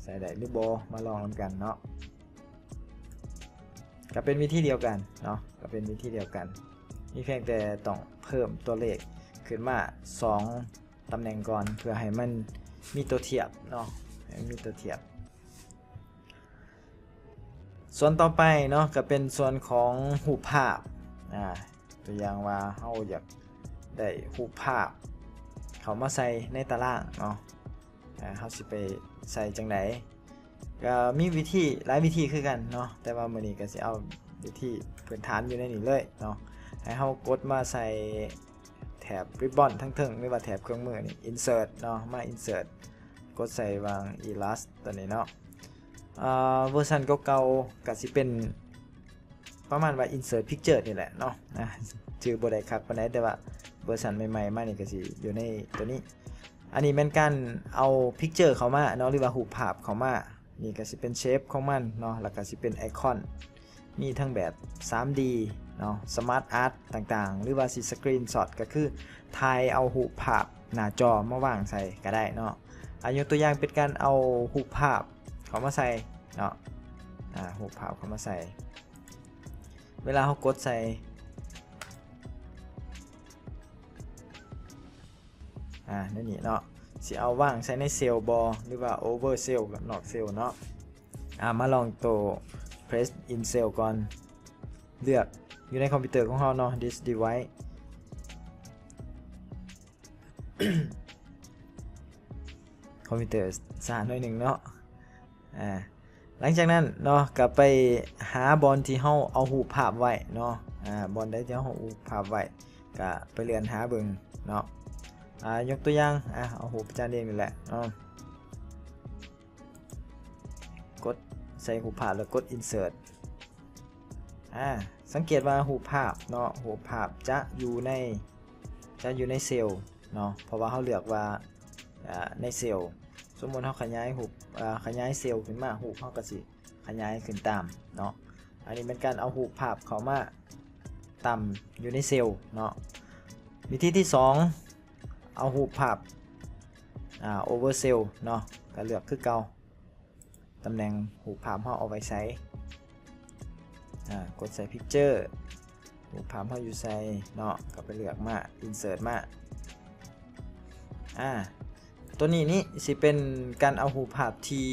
ໃສ່ໄດ້ຫຼືບໍ່ ມາລອງນຳກັນເນາະ. ກະເປັນວິທີດຽວກັນເນາະ ກະເປັນວິທີດຽວກັນ ມີພຽງແຕ່ຕ້ອງເພີ່ມຕົວເລກຂຶ້ນມາສອງຕຳແໜ່ງກ່ອນ ເພື່ອໃຫ້ມັນມີຕົວທຽບເນາະ ໃຫ້ມັນມີຕົວທຽບ. ສ່ວນຕໍ່ໄປເນາະ ກໍເປັນສ່ວນຂອງຮູບພາບ. ອ່າ ຕົວຢ່າງວ່າເຮົາຢາກໄດ້ຮູບພາບເຂົ້າມາໃສ່ໃນຕາລາງເນາະ. ອ່າ ເຮົາຊິໄປໃສ່ຈັ່ງໃດ? ກໍມີວິທີ ຫຼາຍວິທີຄືກັນເນາະ ແຕ່ວ່າມື້ນີ້ກໍຊິເອົາວິທີພື້ນຖານຢູ່ໃນນີ້ເລີຍເນາະ. ໃຫ້ເຮົາກົດມາໃສ່ແຖບ ribbon ທາງເທິງ ຫຼືວ່າແຖບເຄື່ອງມືນີ້ insert ເນາະ ມາ insert ກົດໃສ່ຫວ່າງ illust ຕົວນີ້ເນາະ. ເອີ ເວີຊັນເກົ່າໆກໍຊິເປັນປະມານວ່າ insert picture ນີ້ແຫຼະເນາະ. ອ່າ ຈື່ບໍ່ໄດ້ຄັກປານໃດ ແຕ່ວ່າເວີຊັນໃໝ່ໆມານີ້ກໍຊິຢູ່ໃນຕົວນີ້. ອັນນີ້ແມ່ນການເອົາ picture ເຂົ້າມາເນາະ ຫຼືວ່າຮູບພາບເຂົ້າມາ. ນີ້ກໍຊິເປັນ shape ຂອງມັນເນາະ ແລ້ວກໍຊິເປັນ icon ມີທັງແບບ ສາມດີ ເນາະ smart art ຕ່າງໆ ຫຼືວ່າຊິ screenshot ກໍຄືຖ່າຍເອົາຮູບພາບໜ້າຈໍມາວາງໃສ່ກໍໄດ້ເນາະ. ອາ ຍົກຕົວຢ່າງເປັນການເອົາຮູບພາບເຂົ້າມາໃສ່ເນາະ. ອາ ຮູບພາບເຂົ້າມາໃສ່ ເວລາເຮົາກົດໃສ່ ອາ ໃນນີ້ເນາະ ຊິເອົາວາງໃສ່ໃນເຊວບໍ່ ຫຼືວ່າ over cell ກັບນອກເຊວເນາະ. ອາ ມາລອງໂຕ press in cell ກ່ອນ ເລືອກຢູ່ໃນຄອມພິວເຕີຂອງເຮົາເນາະ this device ຄອມພິວເຕີຊ້າໜ້ອຍໜຶ່ງເນາະ. ອາ ຫຼັງຈາກນັ້ນເນາະ ກໍໄປຫາບ່ອນທີ່ເຮົາເອົາຮູບພາບໄວ້ເນາະ ອາ ບ່ອນໃດທີ່ເຮົາເອົາຮູບພາບໄວ້ ກໍໄປເລື່ອນຫາເບິ່ງເນາະ ອາ ຍົກຕົວຢ່າງ ອາ ເອົາຮູບອາຈານເອງນີ້ແຫຼະເນາະ ກົດໃສ່ຮູບພາບ ແລ້ວກົດ insert ອາ ສັງເກດວ່າຮູບພາບເນາະ ຮູບພາບຈະຢູ່ໃນ ຈະຢູ່ໃນເຊວເນາະ ເພາະວ່າເຮົາເລືອກວ່າ ອາ ໃນເຊວ ສົມມຸດເຮົາຂະຫຍາຍຮູບ ອາ ຂະຫຍາຍເຊວຂຶ້ນມາ ຮູບເຮົາກໍຊິຂະຫຍາຍຂຶ້ນຕາມເນາະ ອັນນີ້ແມ່ນການເອົາຮູບພາບເຂົ້າມາຕຳຢູ່ໃນເຊວເນາະ ວິທີທີສອງ ເອົາຮູບພາບ ອາ over cell ເນາະ ກໍເລືອກຄືເກົ່າ ຕຳແໜ່ງຮູບພາບເຮົາເອົາໄວ້ໃສ ອາ ກົດໃສ່ picture ຮູບພາບເຮົາຢູ່ໃສເນາະ ກໍໄປເລືອກມາ insert ມາ ອາ ຕົວນີ້ນີ້ຊິເປັນການເອົາຮູບພາບທີ່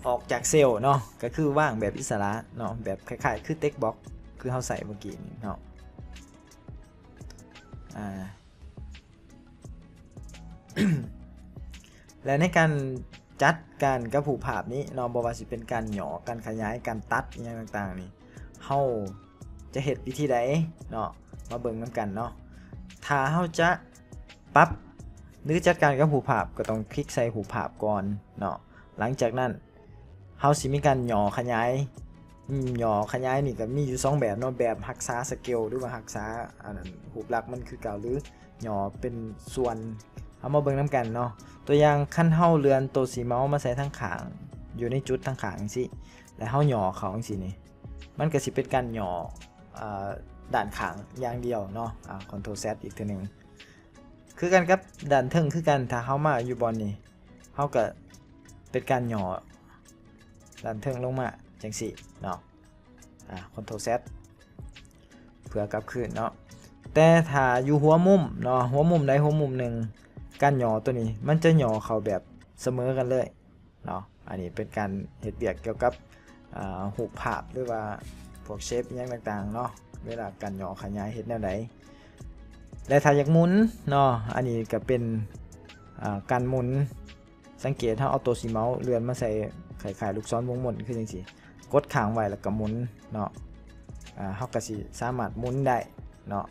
ອອກຈາກເຊວເນາະ ກໍຄືວາງແບບອິດສະຫຼະເນາະ ແບບຄ້າຍໆຄື text box ຄືເຮົາໃສ່ເມື່ອກີ້ນີ້ເນາະ ອາ ແລະ ໃນການຈັດການກັບຮູບພາບນີ້ເນາະ ບໍ່ວ່າຊິເປັນການຫຍໍ້ ການຂະຫຍາຍ ການຕັດ ອີ່ຫຍັງຕ່າງໆນີ້ ເຮົາຈະເຮັດວິທີໃດເນາະ ມາເບິ່ງນຳກັນເນາະ ຖ້າເຮົາຈະປັບ ຫຼື ຈັດການກັບຮູບພາບ ກໍຕ້ອງຄລິກໃສ່ຮູບພາບກ່ອນເນາະ ຫຼັງຈາກນັ້ນ ເຮົາຊິມີການຫຍໍ້ຂະຫຍາຍ ອາ ຫຍໍ້ຂະຫຍາຍນີ້ກໍມີຢູ່ສອງແບບເນາະ ແບບຮັກສາສະເກວ ຫຼືວ່າຮັກສາອັນນັ້ນ ຮູບລັກມັນຄືເກົ່າ ຫຼືຫຍໍ້ເປັນສ່ວນ ເຮົາມາເບິ່ງນຳກັນເນາະ ຕົວຢ່າງ ຄັນເຮົາເລື່ອນໂຕສີເມົາມາໃສ່ທາງຂ້າງ ຢູ່ໃນຈຸດທາງຂ້າງຈັ່ງຊີ້ ແລ້ວເຮົາຫຍໍ້ເຂົ້າຈັ່ງຊີ້ນີ້ ມັນກໍຊິເປັນການຫຍໍ້ ອາ ດ້ານຂ້າງຢ່າງດຽວເນາະ ອາ Ctrl Z ອີກເທື່ອໜຶ່ງ ຄືກັນກັບດ້ານເທິງຄືກັນ ຖ້າເຮົາມາຢູ່ບ່ອນນີ້ ເຮົາກໍເປັນການຫຍໍ້ດ້ານເທິງລົງມາຈັ່ງຊີ້ເນາະ ອາ Ctrl Z ເພື່ອກັບຄືນເນາະ ແຕ່ຖ້າຢູ່ຫົວມຸມເນາະ ຫົວມຸມໃດຫົວມຸມໜຶ່ງ ການຫຍໍ້ຕົວນີ້ມັນຈະຫຍໍ້ເຂົ້າແບບສະເໝີກັນເລີຍເນາະ ອັນນີ້ເປັນການເຮັດວຽກກ່ຽວກັບ ອາ ຮູບພາບ ຫຼືວ່າພວກ shape ອີ່ຫຍັງຕ່າງໆເນາະ ເວລາການຫຍໍ້ຂະຫຍາຍເຮັດແນວໃດ ແລະ ຖ້າຢາກໝູນເນາະ ອັນນີ້ກໍເປັນ ອາ ການໝູນ ສັງເກດເຮົາເອົາໂຕສີເມົາເລື່ອນມາໃສ່ຄ້າຍໆລູກສອນວົງມົນຄືຈັ່ງຊີ້ ກົດຄ້າງໄວ້ແລ້ວກໍໝູນເນາະ ອາ ເຮົາກໍຊິສາມາດໝູນໄດ້ເນາະ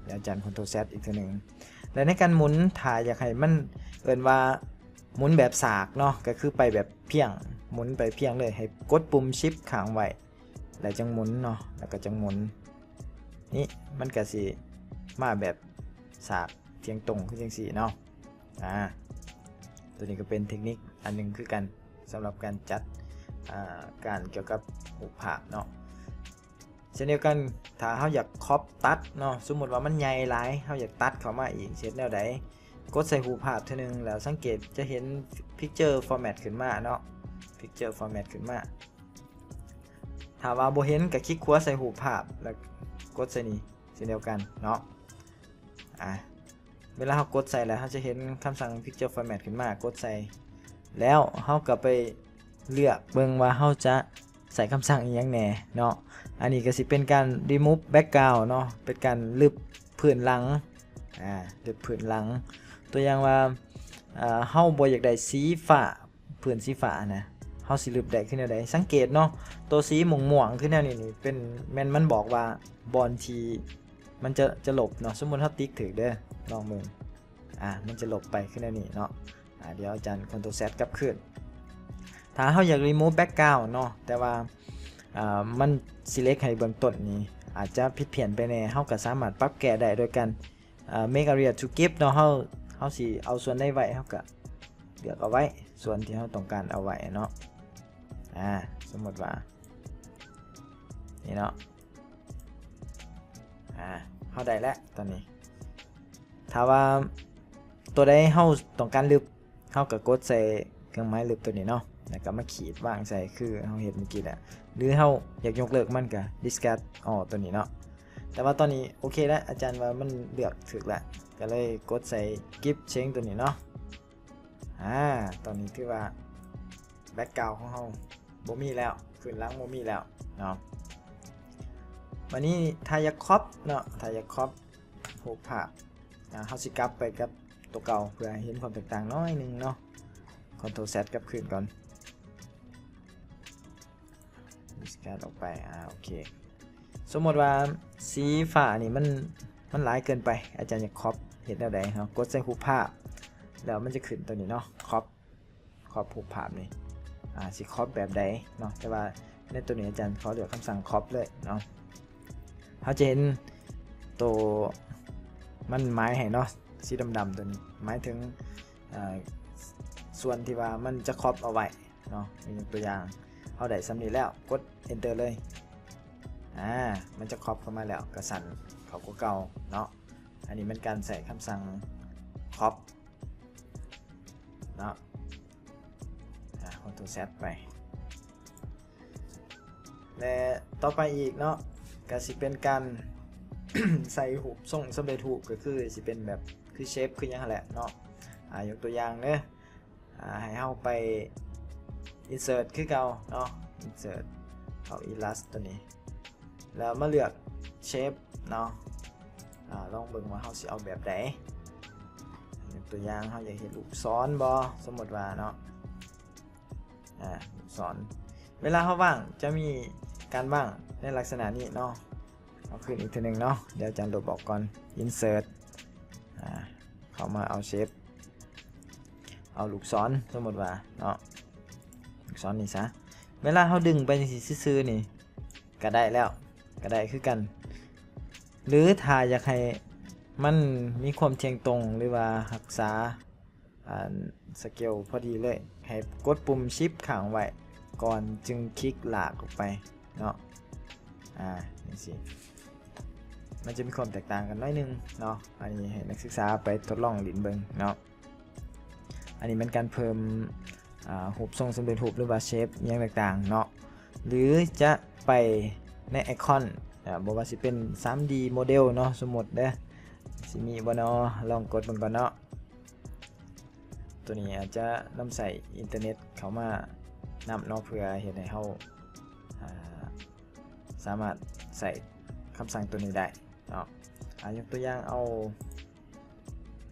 ດຽວອາຈານ Ctrl Z ອີກເທື່ອໜຶ່ງ ແລະ ໃນການໝູນ ຖ້າຢາກໃຫ້ມັນ ເອີ້ນວ່າໝູນແບບສາກເນາະ ກໍຄືໄປແບບພຽງ ໝູນໄປພຽງເລີຍ ໃຫ້ກົດປຸ່ມ Shift ຄ້າງໄວ້ ແລ້ວຈັ່ງໝູນເນາະ ແລ້ວກໍຈັ່ງໝູນ ນີ້ມັນກໍຊິມາແບບສາກພຽງຕົງຄືຈັ່ງຊີ້ເນາະ ອາ ຕົວນີ້ກໍເປັນເທັກນິກອັນໜຶ່ງຄືກັນ ສຳລັບການຈັດ ອາ ການກ່ຽວກັບຮູບພາບເນາະ ເຊັ່ນດຽວກັນ ຖ້າເຮົາຢາກ crop ຕັດເນາະ ສົມມຸດວ່າມັນໃຫຍ່ຫຼາຍ ເຮົາຢາກຕັດເຂົ້າມາອີກ ເຮັດແນວໃດ? ກົດໃສ່ຮູບພາບເທື່ອໜຶ່ງ ແລ້ວສັງເກດຈະເຫັນ Picture Format ຂຶ້ນມາເນາະ Picture Format ຂຶ້ນມາ ຖ້າວ່າບໍ່ເຫັນກໍຄລິກຂວາໃສ່ຮູບພາບ ແລ້ວກົດໃສ່ນີ້ເຊັ່ນດຽວກັນເນາະ ອາ ເວລາເຮົາກົດໃສ່ແລ້ວ ເຮົາຈະເຫັນຄຳສັ່ງ Picture Format ຂຶ້ນມາ ກົດໃສ່ ແລ້ວເຮົາກໍໄປເລືອກເບິ່ງວ່າເຮົາຈະໃສ່ຄຳສັ່ງອີ່ຫຍັງແດ່ເນາະ ອັນນີ້ກໍຊິເປັນການ remove background ເນາະ ເປັນການລຶບພື້ນຫຼັງ ອາ ລຶບພື້ນຫຼັງ ຕົວຢ່າງວ່າ ເຮົາບໍ່ຢາກໄດ້ສີຟ້າ ພື້ນສີຟ້ານະ ເຮົາຊິລຶບໄດ້ຄືແນວໃດ? ສັງເກດເນາະ ໂຕສີມ່ວງໆຄືແນວນີ້ນີ້ ເປັນ ແມ່ນມັນບອກວ່າບ່ອນທີ່ມັນຈະ ຈະລົບເນາະ ສົມມຸດເຮົາຕິກຖືກເດີ ລອງເບິ່ງ ອາ ມັນຈະລົບໄປຄືແນວນີ້ເນາະ ອາ ດຽວອາຈານ Ctrl Z ກັບຄືນ ຖ້າເຮົາຢາກ remove background ເນາະ ແຕ່ວ່າ ອາ ມັນ select ໃຫ້ເບື້ອງຕົ້ນນີ້ ອາດຈະຜິດພຽນໄປແດ່ ເຮົາກໍສາມາດປັບແກ້ໄດ້ໂດຍການ ເອີ make area to gif ເນາະ ເຮົາ ເຮົາຊິເອົາສ່ວນໃດໄວ້ ເຮົາກະເລືອກເອົາໄວ້ ສ່ວນທີ່ເຮົາຕ້ອງການເອົາໄວ້ເນາະ ອາ ສົມມຸດວ່າ ນີ້ເນາະ ອາ ເຮົາໄດ້ແລ້ວຕອນນີ້ ຖ້າວ່າຕົວໃດເຮົາຕ້ອງການລຶບ ເຮົາກໍກົດໃສ່ເຄື່ອງໝາຍລຶບຕົວນີ້ເນາະ ແລ້ວກໍມາຂີດວາງໃສ່ຄືເຮົາເຮັດເມື່ອກີ້ແຫຼະ ຫຼືເຮົາຢາກຍົກເລີກມັນກໍ discard all ຕົວນີ້ເນາະ ແຕ່ວ່າຕອນນີ້ໂອເຄແລ້ວ ອາຈານວ່າມັນເລືອກຖືກແລ້ວ ກໍເລີຍກົດໃສ່ gif change ຕົວນີ້ເນາະ ອາ ຕອນນີ້ຖືວ່າ background ຂອງເຮົາບໍ່ມີແລ້ວ ພື້ນຫຼັງບໍ່ມີແລ້ວເນາະ ບາດນີ້ຖ້າຢາກ crop ເນາະ ຖ້າຢາກ crop ຮູບພາບ ອາ ເຮົາຊິກັບໄປກັບຕົວເກົ່າ ເພື່ອໃຫ້ເຫັນຄວາມແຕກຕ່າງໜ້ອຍໜຶ່ງເນາະ Ctrl Z ກັບຄືນກ່ອນ ແຊດອອກໄປ. ອ່າ ໂອເຄ ສົມມຸດວ່າສີຟ້ານີ້ມັນ ມັນຫຼາຍເກີນໄປ ອາຈານຢາກຄອບ ເຮັດແນວໃດເນາະ? ກົດໃສ່ຮູບພາບ ແລ້ວມັນຈະຂຶ້ນຕົວນີ້ເນາະ ຄອບ ຄອບຮູບພາບນີ້. ອ່າ ຊິຄອບແບບໃດເນາະ? ແຕ່ວ່າໃນຕົວນີ້ອາຈານຂໍເລືອກຄຳສັ່ງຄອບເລີຍເນາະ. ເຮົາຈະເຫັນໂຕມັນໝາຍໃຫ້ເນາະ ສີດຳໆຕົວນີ້ ໝາຍເຖິງ ເອີ ສ່ວນທີ່ວ່າມັນຈະຄອບເອົາໄວ້ເນາະ. ຍົກຕົວຢ່າງ ເຮົາໄດ້ສ່ຳນີ້ແລ້ວ ກົດ Enter ເລີຍ. ອ່າ ມັນຈະຄອບເຂົ້າມາແລ້ວ ກະສັ້ນເຂົ້າກວ່າເກົ່າເນາະ. ອັນນີ້ແມ່ນການໃຊ້ຄຳສັ່ງຄອບເນາະ. ອ່າ Ctrl Z ໄປ ແລະ ຕໍ່ໄປອີກເນາະ ກະຊິເປັນການໃສ່ຮູບຊົງສຳເລັດຮູບ ກະຄືຊິເປັນແບບຄື Shape ຄືຫຍັງຫັ້ນແຫຼະເນາະ. ອ່າ ຍົກຕົວຢ່າງເດີ ອ່າ ໃຫ້ເຮົາໄປ Insert ຄືເກົ່າເນາະ Insert ເຂົ້າ Illust ຕົວນີ້ ແລ້ວມາເລືອກ Shape ເນາະ. ອ່າ ລອງເບິ່ງວ່າເຮົາຊິເອົາແບບໃດ. ຍົກຕົວຢ່າງ ເຮົາຢາກເຮັດລູກສອນບໍ ສົມມຸດວ່າເນາະ. ອ່າ ລູກສອນ ເວລາເຮົາວາງ ຈະມີການວາງໃນລັກສະນະນີ້ເນາະ. ເອົາຄືນອີກເທື່ອໜຶ່ງເນາະ ດຽວອາຈານລົບອອກກ່ອນ. Insert ອ່າ ເຂົ້າມາເອົາ Shape ເອົາລູກສອນ ສົມມຸດວ່າເນາະ ລູກສອນນີ້ຊະ. ເວລາເຮົາດຶງໄປຈັ່ງຊີ້ຊື່ໆນີ້ ກະໄດ້ແລ້ວ ກະໄດ້ຄືກັນ. ຫຼືຖ້າຢາກໃຫ້ມັນມີຄວາມທ່ຽງຕົງ ຫຼືວ່າຮັກສາ ອັນ Scale ພໍດີເລີຍ ໃຫ້ກົດປຸ່ມ Shift ຄ້າງໄວ້ກ່ອນ ຈຶ່ງຄລິກລາກອອກໄປເນາະ. ອ່າ ຈັ່ງຊີ້ ມັນຈະມີຄວາມແຕກຕ່າງກັນໜ້ອຍໜຶ່ງເນາະ. ອັນນີ້ໃຫ້ນັກສຶກສາໄປທົດລອງຫຼິ້ນເບິ່ງເນາະ. ອັນນີ້ແມ່ນການເພີ່ມ ອ່າ ຮູບຊົງສຳເລັດຮູບ ຫຼືວ່າ Shape ຫຍັງຕ່າງໆເນາະ. ຫຼືຈະໄປໃນໄອຄອນ ອ່າ ບໍ່ວ່າຊິເປັນ ສາມດີ Model ເນາະ ສົມມຸດເດີ ຊິມີບໍ່ນໍ ລອງກົດເບິ່ງກ່ອນເນາະ. ຕົວນີ້ອາດຈະນຳໃຊ້ອິນເຕີເນັດເຂົ້າມານຳເນາະ ເພື່ອເຮັດໃຫ້ເຮົາ ອ່າ ສາມາດໃຊ້ຄຳສັ່ງຕົວນີ້ໄດ້ເນາະ. ອ່າ ຍົກຕົວຢ່າງເອົາ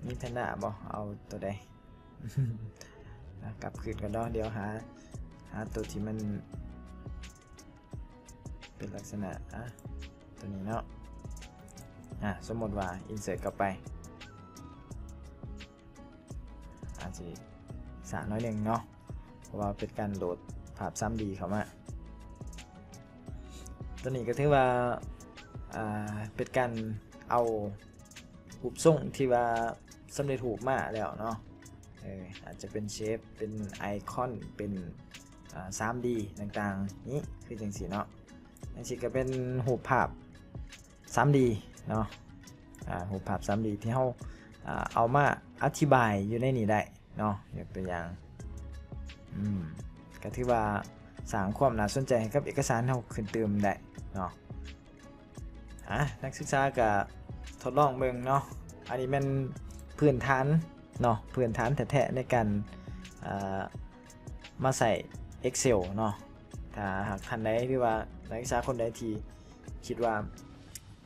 ມີແພນດ້າບໍ ເອົາຕົວໃດ? ອ່າ ກັບຄືນກ່ອນເນາະ ດຽວຫາ ຫາຕົວທີ່ມັນເປັນລັກສະນະ ອ່າ ຕົວນີ້ເນາະ. ອ່າ ສົມມຸດວ່າ Insert ເຂົ້າໄປ ອາດຊິຊ້າໜ້ອຍໜຶ່ງເນາະ ເພາະວ່າເປັນການໂຫຼດພາບ ສາມດີ ເຂົ້າມາ. ຕົວນີ້ກະຖືວ່າ ອ່າ ເປັນການເອົາຮູບຊົງທີ່ວ່າສຳເລັດຮູບມາແລ້ວເນາະ ເອີ ອາດຈະເປັນ Shape ເປັນໄອຄອນ ເປັນ ອ່າ ສາມດີ ຕ່າງໆນີ້ ຄືຈັ່ງຊີ້ເນາະ. ຈັ່ງຊີ້ກະເປັນຮູບພາບ ສາມດີ ເນາະ ອ່າ ຮູບພາບ ສາມດີ ທີ່ເຮົາ ອ່າ ເອົາມາອະທິບາຍຢູ່ໃນນີ້ໄດ້ເນາະ. ຍົກຕົວຢ່າງ ອືມ ກະຖືວ່າສ້າງຄວາມໜ້າສົນໃຈໃຫ້ກັບເອກະສານເຮົາຂຶ້ນຕື່ມໄດ້ເນາະ. ອ່າ ນັກສຶກສາກະທົດລອງເບິ່ງເນາະ. ອັນນີ້ແມ່ນພື້ນຖານເນາະ ພື້ນຖານແທ້ໆໃນການ ອ່າ ມາໃຊ້ Excel ເນາະ. ຖ້າຫາກທ່ານໃດ ຫຼືວ່ານັກສຶກສາຄົນໃດທີ່ຄິດວ່າ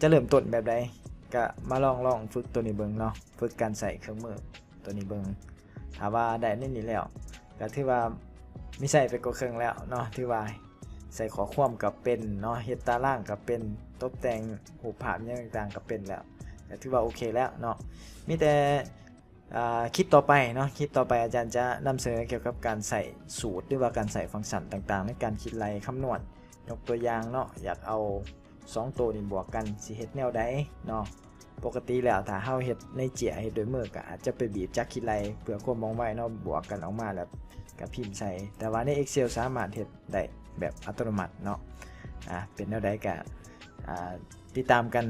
ຈະເລີ່ມຕົ້ນແບບໃດ ກະມາລອງ ລອງຝຶກຕົວນີ້ເບິ່ງເນາະ ຝຶກການໃຊ້ເຄື່ອງມືຕົວນີ້ເບິ່ງ. ຖ້າວ່າໄດ້ໃນນີ້ແລ້ວ ກະຖືວ່າມີໄຊໄປກວ່າເຄິ່ງແລ້ວເນາະ. ຖືວ່າໃສ່ຂໍ້ຄວາມກະເປັນເນາະ ເຮັດຕາລາງກະເປັນ ຕົບແຕ່ງຮູບພາບຫຍັງຕ່າງໆກະເປັນແລ້ວ ກະຖືວ່າໂອເຄແລ້ວເນາະ. ມີແຕ່ ອ່າ ຄລິບຕໍ່ໄປເນາະ ຄລິບຕໍ່ໄປອາຈານຈະນຳສະເໜີກ່ຽວກັບການໃຊ້ສູດ ຫຼືວ່າການໃຊ້ຟັງຊັນຕ່າງໆໃນການຄິດໄລ່ຄຳນວນ. ຍົກຕົວຢ່າງເນາະ ຢາກເອົາສອງໂຕນີ້ບວກກັນ ຊິເຮັດແນວໃດເນາະ. ປົກກະຕິແລ້ວຖ້າເຮົາເຮັດໃນເຈ້ຍ ເຮັດດ້ວຍມື ກະອາດຈະໄປບີບຈັກຄິດໄລ່ເພື່ອຄວາມວ່ອງໄວເນາະ ບວກກັນອອກມາແລ້ວກະພິມໃສ່. ແຕ່ວ່າໃນ Excel ສາມາດເຮັດໄດ້ແບບອັດຕະໂນມັດເນາະ. ອ່າ ເປັນແນວໃດກະ ອ່າ ຕິດຕາມກັນ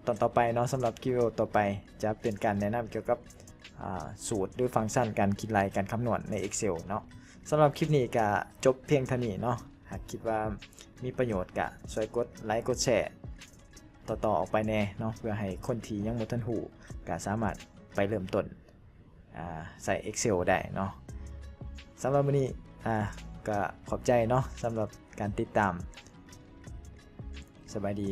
ຕອນຕໍ່ໄປເນາະ. ສຳລັບຄລິບວິດີໂອຕໍ່ໄປຈະເປັນການແນະນຳກ່ຽວກັບ ອ່າ ສູດ ຫຼື ຟັງຊັນການຄິດໄລ່ການຄຳນວນໃນ Excel ເນາະ. ສຳລັບຄລິບນີ້ກະຈົບພຽງເທົ່ານີ້ເນາະ. ຫາກຄິດວ່າມີປະໂຫຍດກະຊ່ວຍກົດໄລກົດແຊຕໍ່ໆອອກໄປແດ່ເນາະ ເພື່ອໃຫ້ຄົນທີ່ຍັງບໍ່ທັນຮູ້ກະສາມາດໄປເລີ່ມຕົ້ນ ອ່າ ໃຊ້ Excel ໄດ້ເນາະ. ສຳລັບມື້ນີ້ ອ່າ ກະຂອບໃຈເນາະ ສຳລັບການຕິດຕາມ. ສະບາຍດີ.